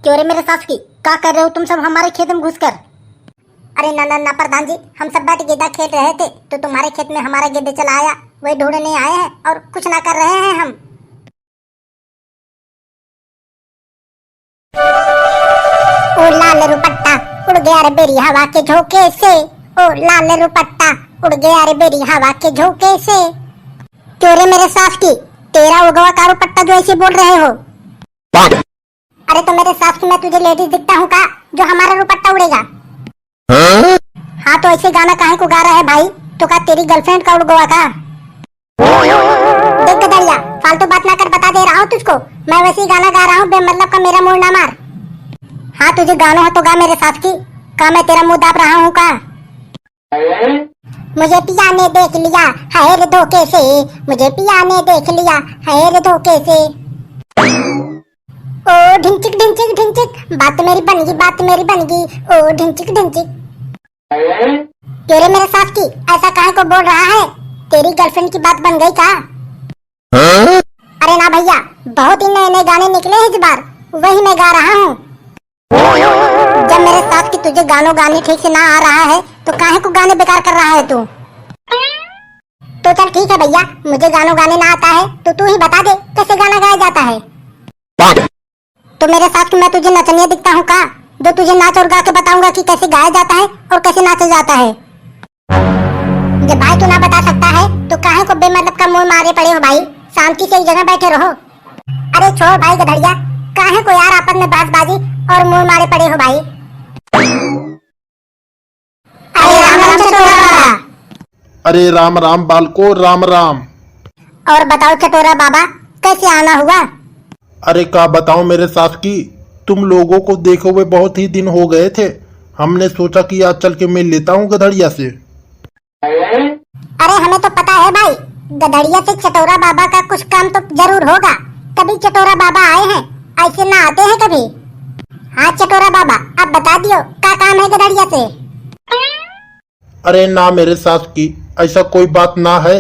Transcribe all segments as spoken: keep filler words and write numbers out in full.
क्यों रे मेरे सास की, का कर रहे हो तुम सब हमारे खेत में घुसकर? अरे ना ना ना प्रधान जी, हम सब बैठ गेदा खेल रहे थे तो तुम्हारे खेत में हमारा गेदा चला आया, वही ढूंढने आए हैं और कुछ ना कर रहे हैं हम। ओ लाल रुपट्टा उड़ गया रे बेरी हवा के झोंके से, ओ लाल रुपट्टा उड़ गया रे बेरी हवा के झोंके से। क्यों रे मेरे सास की, तेरा उड़गवा का रुपट्टा जो ऐसे बोल रहे हो? अरे तो मेरे सास की, मैं तुझे लेडीज दिखता हूँ का जो हमारा रुपट्टा उड़ेगा? हाँ? हाँ तो ऐसे गाना काहे को गा रहा है भाई? तो का तेरी गर्लफ्रेंड का उड़गवा का? देख गदड़िया, फालतू बात ना कर, बता दे रहा हूँ तुझको, मैं वैसे ही गाना गा रहा हूँ, बेमतलब का मेरा मूड ना मार। हाँ तुझे गानो है तो गा मेरे सास की, का मैं तेरा मुंह दाब रहा हूँ का? मुझे पिया ने देख लिया है रे धोखे से, मुझे पिया ने देख लिया है रे धोखे से। ओ ढिंचिक ढिंचिक ढिंचिक, बात मेरी बन गई, बात मेरी बन गई, ओ ढिंचिक ढिंचिक। तेरे मेरे सास की, ऐसा काहे को बोल रहा है? तेरी गर्लफ्रेंड की बात बन गई का? अरे ना भैया, बहुत ही नए नए गाने निकले हैं इस बार, वही मैं गा रहा हूँ। जब मेरे सास की तुझे गानों गाने ठीक से ना आ रहा है तो काहे को गाने बेकार कर रहा है तू? तो चल ठीक है भैया, मुझे गानों गाने ना आता है तो तू ही बता दे कैसे गाना गाया जाता है। तो मेरे सास की, मैं तुझे नचनिया दिखता हूँ का, जो तुझे नाच और गा के बताऊंगा कि कैसे गाया जाता है और कैसे नाचा जाता है? जब भाई तू ना बता सकता है तो काहे को बेमतलब का मुंह मारे पड़े हो भाई, शांति से एक जगह बैठे रहो। अरे छोड़ भाई गधड़िया, काहे को यार आपस में बहसबाजी और मुंह मारे पड़े हो भाई। अरे राम राम चटोरा बाबा। अरे राम राम बालको, राम राम। और बताओ चटोरा बाबा, कैसे आना हुआ? अरे का बताऊं मेरे सास की, तुम लोगों को देखे हुए बहुत ही दिन हो गए थे, हमने सोचा कि आज चल के मिल लेता हूँ गधड़िया से। अरे हमें तो पता है भाई, गधड़िया से चटोरा बाबा का कुछ काम तो जरूर होगा, तभी चटोरा बाबा आए हैं, ऐसे ना आते हैं कभी। हाँ चटोरा बाबा, अब बता दियो का काम है गधड़िया से? अरे ना मेरे सास की, ऐसा कोई बात ना है,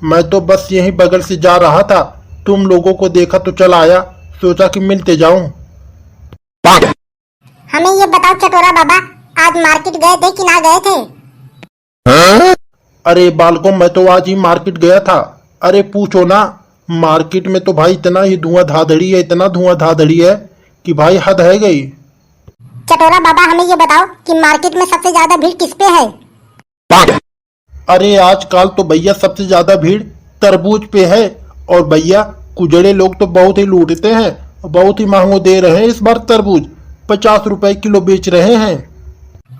मैं तो बस यहीं बगल से जा रहा था, तुम लोगों को देखा तो चल आया, सोचा कि मिलते जाऊं। हमें ये बताओ चटोरा बाबा, आज मार्केट गए थे कि ना गए थे? अरे बालको, मैं तो आज ही मार्केट गया था। अरे पूछो ना, मार्केट में तो भाई इतना ही धुआं धाधड़ी है, इतना धुआं धाधड़ी है कि भाई हद है गई। चटोरा बाबा, हमें ये बताओ कि मार्केट में सबसे ज्यादा भीड़ किस पे है? अरे आजकल तो भैया सबसे ज्यादा भीड़ तरबूज पे है। और भैया, कुजड़े लोग तो बहुत ही लूटते हैं, बहुत ही महंगो दे रहे हैं इस बार तरबूज, पचास रुपए किलो बेच रहे हैं।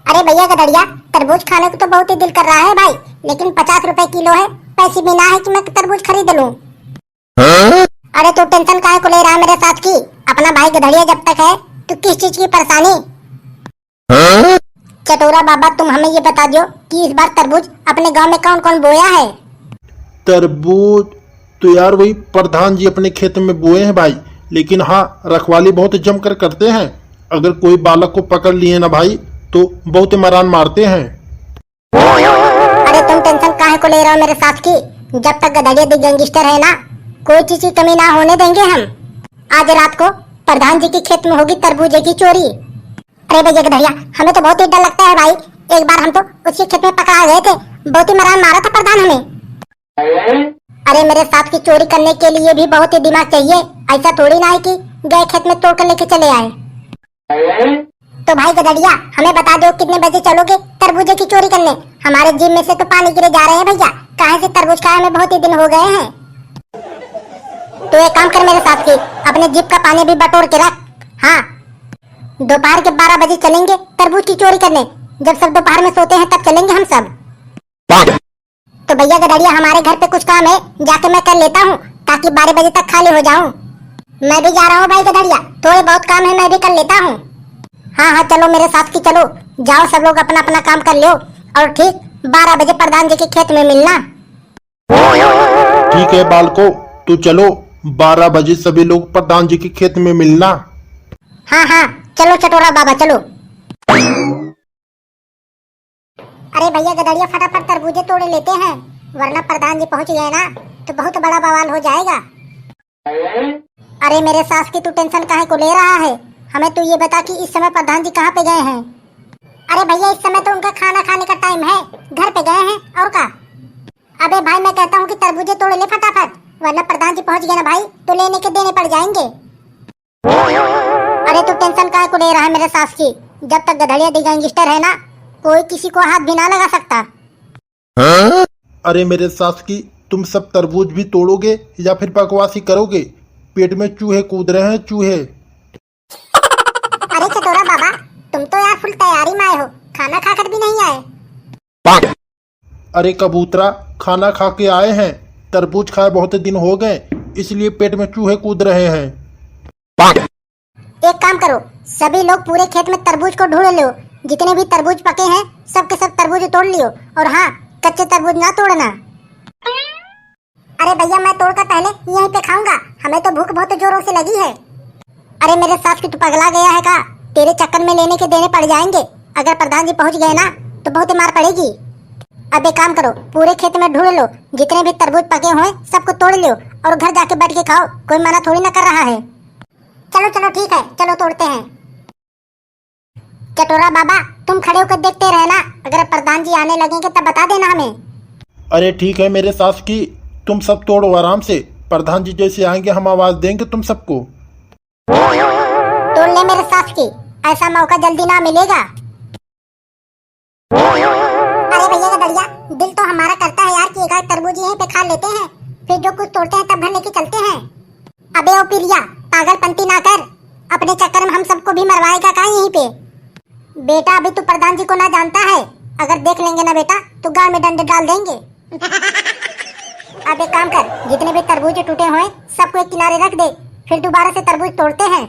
अरे भैया गदड़िया, तरबूज खाने को तो बहुत ही दिल कर रहा है भाई, लेकिन पचास रुपए किलो है, पैसे भी ना है कि मैं तरबूज खरीद लूं। अरे तू टेंशन काहे को ले रहा है मेरे सास की, अपना भाई गदड़िया जब तक है तो किस चीज की परेशानी? चटोरा बाबा, तुम हमें ये बता दो कि इस बार तरबूज अपने गांव में कौन कौन बोया है? तरबूज तो यार वही प्रधान जी अपने खेत में बोए हैं भाई, लेकिन हाँ, रखवाली बहुत जमकर करते हैं। अगर कोई बालक को पकड़ लिए ना भाई, तो बहुत मरान मारते हैं। अरे तुम टेंशन काहे को ले रहे हो मेरे सास की, जब तक गदड़िया दी गैंगस्टर है ना, कोई चीज की कमी ना होने देंगे हम। आज रात को प्रधान जी के खेत में होगी तरबूजे की चोरी। अरे भैया गदड़िया, हमें तो बहुत ही डर लगता है भाई, एक बार हम तो उसके खेत में पकड़ा गए थे, बहुत ही मरान मारा था प्रधान हमें। अरे मेरे सास की, चोरी करने के लिए भी बहुत ही दिमाग चाहिए, ऐसा थोड़ी ना है कि गए खेत में तोड़ कर लेके चले आए। तो भाई गदड़िया, हमें बता दो कितने बजे चलोगे तरबूजे की चोरी करने, हमारे जीभ में से तो पानी गिरे जा रहे हैं भैया, कहाँ से तरबूज खाए हमें बहुत ही दिन हो गए हैं। तो एक काम कर मेरे सास की, अपने जीभ का पानी भी बटोर के रख। हाँ, दोपहर के बारह बजे चलेंगे तरबूज की चोरी करने, जब सब दोपहर में सोते हैं तब चलेंगे हम सब। तो भैया गदड़िया, हमारे घर पे कुछ काम है, जाके मैं कर लेता हूँ, ताकि बारह बजे तक खाली हो जाऊँ। मैं भी जा रहा हूँ भाई गदड़िया, थोड़े बहुत काम है, मैं भी कर लेता हूँ। हाँ हाँ, चलो मेरे सास की, चलो, जाओ सब लोग अपना अपना काम कर लो, और ठीक बारह बजे प्रधान जी के खेत में मिलना। ठीक है बालको, तो चलो, बारह बजे सभी लोग प्रधान जी के खेत में मिलना। हाँ हाँ, चलो चटोरा बाबा, चलो। अरे भैया गदड़िया, फटाफट तरबूजे तोड़े लेते हैं, वरना प्रधान जी पहुंच गए ना तो बहुत बड़ा बवाल हो जाएगा। अरे मेरे सास की, तू टेंशन काहे को ले रहा है? हमें तू ये बता कि इस समय प्रधान जी कहाँ पे गए हैं? अरे भैया, इस समय तो उनका खाना खाने का टाइम है, घर पे गए हैं, और का। अबे भाई, मैं कहता हूँ कि तरबूजे तोड़ ले फटाफट, वरना प्रधान जी पहुँच गए ना भाई, तो लेने के देने पड़ जाएंगे। अरे तू टेंशन काहे को ले रहा है मेरे सास की? जब तक गधड़िया दी गैंगस्टर है ना, कोई किसी को हाथ भी ना लगा सकता। अरे मेरे सास की, तुम सब तरबूज भी तोड़ोगे या फिर बकवास ही करोगे? पेट में चूहे कूद रहे हैं, चूहे। अरे चटोरा बाबा, तुम तो यार फुल तैयारी में आए हो, खाना खाकर भी नहीं आए। अरे कबूतरा, खाना खा के आए हैं, तरबूज खाए बहुत दिन हो गए, इसलिए पेट में चूहे कूद रहे हैं। एक काम करो, सभी लोग पूरे खेत में तरबूज को ढूंढ लो, जितने भी तरबूज पके हैं, सबके सब तरबूज तोड़ लियो, और हाँ, कच्चे तरबूज ना तोड़ना। अरे भैया, मैं तोड़कर पहले यहीं पे खाऊंगा, हमें तो भूख बहुत जोरों से लगी है। अरे मेरे सास की, तू पगला गया है का? तेरे चक्कर में लेने के देने पड़ जाएंगे। अगर प्रधान जी पहुंच गए ना, तो बहुत मार पड़ेगी। अब एक काम करो, पूरे खेत में ढूंढ लो, जितने भी तरबूज पके हुए सबको तोड़ लो और घर जाके बैठ के खाओ, कोई मना थोड़ी ना कर रहा है। चलो चलो ठीक है, चलो तोड़ते हैं। चटोरा बाबा, तुम खड़े होकर देखते रहना, अगर प्रधान जी आने लगेंगे तब बता देना हमें। अरे ठीक है मेरे सास की, तुम सब तोड़ो आराम से, प्रधान जी जैसे आएंगे हम आवाज देंगे तुम सबको। तोड़ ले मेरे सास की, ऐसा मौका जल्दी ना मिलेगा। अरे भैया का दड़िया, दिल तो हमारा करता है यार कि एक आध तरबूज यहीं पे खा लेते हैं, फिर जो कुछ तोड़ते हैं तब घर लेके चलते हैं। अबे ओ पिरिया, पागलपंती ना कर, अपने चक्कर में हम सबको भी मरवाएगा का यहीं पे? बेटा, अभी तू प्रधान जी को ना जानता है, अगर देख लेंगे ना बेटा तो गाल में डंडे डाल देंगे। अब एक काम कर, जितने भी तरबूज टूटे हुए सबको एक किनारे रख दे, फिर दोबारा से तरबूज तोड़ते हैं।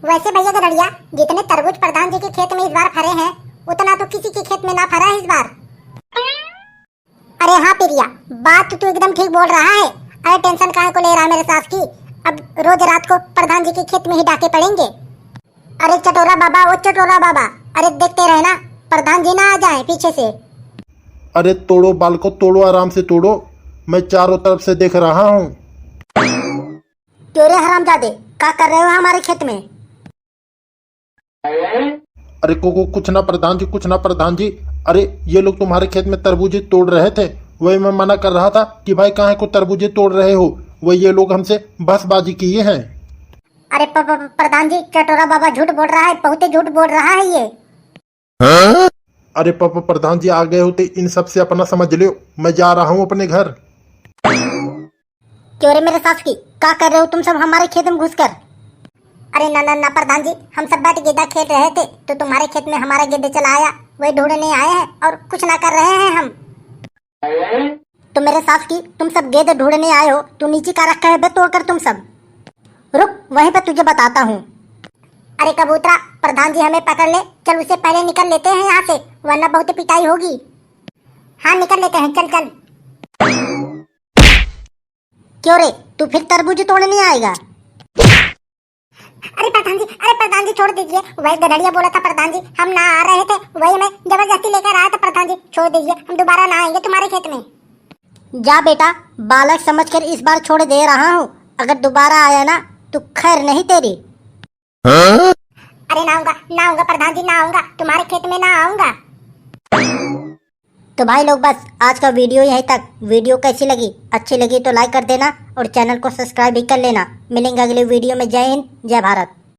वैसे भैया गधड़िया, जितने तरबूज प्रधान जी के खेत में इस बार फरे हैं, उतना तो किसी के खेत में ना फरा है इस बार। अरे हाँ पिरिया, बात तो तू एकदम ठीक बोल रहा है। अरे टेंशन काहे को ले रहा है मेरे सास की, अब रोज रात को प्रधान जी के खेत में ही डाके पड़ेंगे। अरे चटोरा बाबा, ओ चटोरा बाबा, अरे देखते रहे ना, प्रधान जी ना आ जाए पीछे से। अरे तोड़ो बालको, तोड़ो, आराम से तोड़ो, मैं चारों तरफ से देख रहा हूँ। क्यों रे हरामजादे, का कर रहे हो हमारे खेत में? अरे को, को, कुछ ना प्रधान जी, कुछ ना प्रधान जी। अरे ये लोग तुम्हारे खेत में तरबूजे तोड़ रहे थे, वही मैं मना कर रहा था कि भाई काहे को तरबूजे तोड़ रहे हो, वही ये लोग हमसे बहसबाजी किए हैं। अरे प-, प-, प्रधान जी, चटोरा बाबा झूठ बोल रहा है, बहुत ही झूठ बोल रहा है ये। अरे पापा, प्रधान जी आ गए होते, इन सब से अपना समझ लो, मैं जा रहा हूँ अपने घर। क्यों रे मेरे सास की, का कर रहे हो तुम सब हमारे खेत में घुसकर? अरे ना ना ना प्रधान जी, हम सब बैठ गेदा खेल रहे थे तो तुम्हारे खेत में हमारा गेदे चला आया, वही ढूंढने आए हैं और कुछ ना कर रहे हैं हम। तो मेरे सास की, तुम सब गेदे ढूंढने आए हो तो नीचे का रखा है बे तोड़कर तुम सब? रुक, वहीं पे तुझे बताता हूँ। अरे कबूतरा, प्रधान जी हमें पकड़ ले, चल उससे पहले निकल लेते हैं यहाँ से, वरना बहुत पिटाई होगी। हाँ निकल लेते हैं, चल चल। क्यों रे, तू फिर तरबूज तोड़ने आएगा? अरे प्रधान जी, अरे प्रधान जी छोड़ दीजिए, वही गधड़िया बोला था प्रधान जी, हम ना आ रहे थे, वही हमें जबरदस्ती लेकर आया था प्रधान जी, छोड़ दीजिए, हम दोबारा ना आएंगे तुम्हारे खेत में। जा बेटा, बालक समझकर इस बार छोड़ दे रहा हूँ, अगर दोबारा आया ना तो खैर नहीं तेरी। अरे ना आऊंगा, ना आऊंगा प्रधान जी, ना आऊंगा, तुम्हारे खेत में ना आऊंगा। तो भाई लोग बस आज का वीडियो यहीं तक। वीडियो कैसी लगी? अच्छी लगी तो लाइक कर देना और चैनल को सब्सक्राइब भी कर लेना। मिलेंगे अगले वीडियो में। जय हिंद, जय भारत।